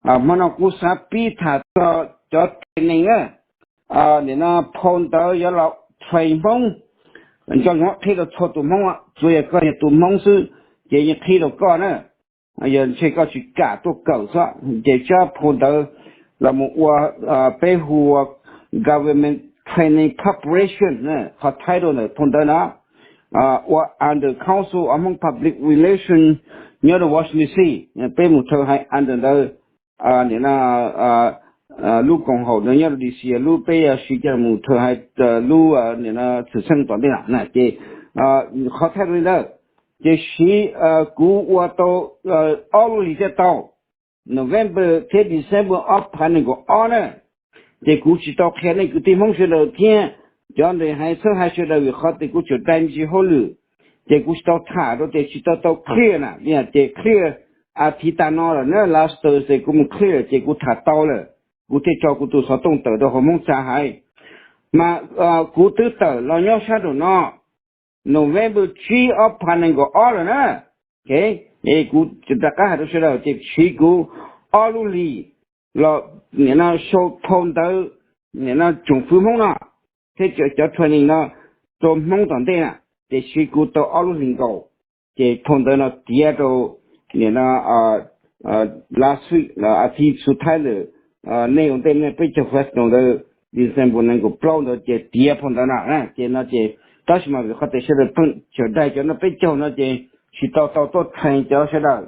Hmo no kuv xav pib tham txog cov training na. Nim no phau ntawv yuav los train Hmoob, nco ntsoov qhib rau txhua tus Hmoob, tsuas yog koj yog tus Hmoob xwb ces yeej qhib rau koj na. Yog ntshe koj tsis kam tuaj kawm xwb ces tsob phau ntawv los mus ua, peb hu ua Government Training Preparation, qhov title ntawm phau ntawv no ua under Council of Hmong Public Relations nyob rau Washington D C. Peb mus thawj haiv under ntawd, nim no lub koom haum no nyob rau D C, lub peb yuav siv coj mus thawj haiv lub nim no xwm txheej tom ntej no ces qhov title li ntawd. Ces siv, kuv ua tau ob lub hlis thiaj tau, November thiab December ob phav nees nkaum ob na. Ces kuv tsis tau qhia nej kwv tij Hmoob sawv daws thiab cov ntawd hais txhawb hais sawv daws vim qhov tias kuv tseem dai me ntsis hauj lwm, ces kuv tsis tau tham rau ces tsis tau tau clear na. Ces clear as thiv tas no lawm na, last Thursday kuv mus clear ces kuv tham tau lawm, kuv thiaj tso kuv tus xov tooj tawm rau hauv Hmoob txhua haiv. Mas kuv twb tawm los nyob sab nraum no, November tsib ob phav nees nkaum ob lawm na. Kuv rov qab hais rau sawv daws tias siv kuv ob lub hlis los nim no sau phau ntawv nim no tsoom fwv Hmoob no thiab cov training no rau Hmoob tom ntej na, ces siv kuv tau ob lub hlis nkaus. Ces phau ntawv no tiav rau nim no last week, as thiv xub thawj ntawm nej ua ntej nej peb caug festival ntawd, December nees nkaum plaub ntawd ces tiav phau ntawv no. Ces no ces tab sis mas vim qhov tias sawv daws pheej tseem dai cov no peb caug no ces tsis tau tau tuaj train cov sawv daws.